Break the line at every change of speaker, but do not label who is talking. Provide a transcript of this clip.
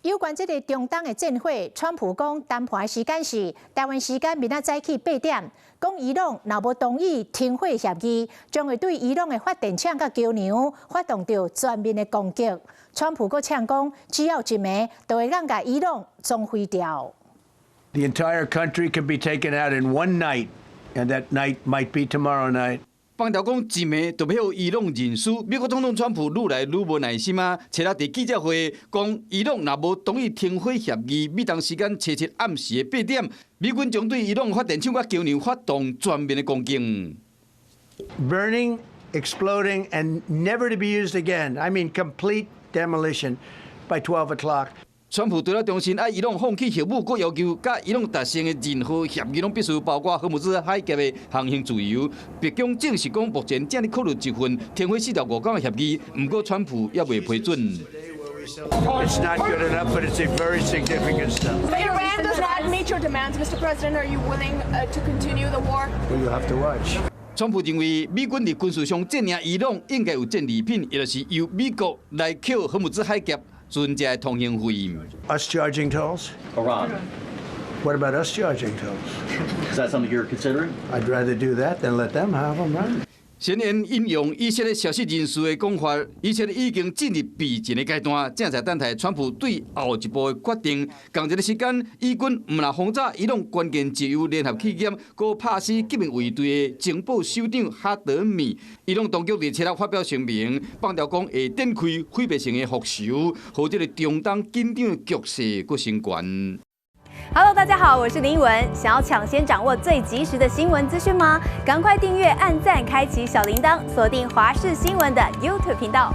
有關這个中東的戰火，川普講談判的時間是台灣時間明仔早起8點，講伊朗若無同意停火協議，將會對伊朗的發電廠佮橋梁發動著全面的攻擊。川普閣嗆講，只要一暝，就會當共伊朗總毀掉。
The entire country can be taken out in one night, and that night might be tomorrow night.
放調講一暝就欲予伊朗認輸，美國總統川普愈來愈無耐心啊！初六佇記者會講，伊朗若無同意停火協議，美東時間初七暗時的8點，美軍將對伊朗發電廠佮橋梁發動全面的攻擊。
Burning, exploding, and never to be used again. I mean, complete demolition by 12 o'clock.
川普除了重申愛伊朗放棄核武，閣要求佮伊朗達成的任何協議攏必須包括荷姆茲海峽的航行自由。白宮證實講，目前正咧考慮一份停火4到5工的協議，毋過川普猶未批准。
It's not good enough, but it's a very significant step.
If Iran does not meet your demands, Mr. President, are you willing to continue the war?
Well, you have to watch.
川普認為美軍佇軍事上佔領伊朗應該有戰利品，也就是由美國來扣荷姆茲海峽船隻的通行費。
Us charging tolls?
Iran.
What about us charging tolls?
Is that something you're considering?
I'd rather do that than let them have them, right?
CNN 引用以色列消息人士的講法，以色列已經進入備戰的階段，正在等待川普對後一步的決定。仝一个時間，以軍毋但轟炸伊朗關鍵石油聯合企業，閣拍死革命衛隊的情報首長哈德米。伊朗當局佇初六發表聲明，放調講會展開毀滅性的復仇，予這个中東緊張的局勢閣升懸。
Hello，大家好，我是林文。想要搶先掌握最及時的新聞資訊嗎？趕快訂閱、按讚、開啟小鈴鐺，鎖定華視新聞的 YouTube 頻道。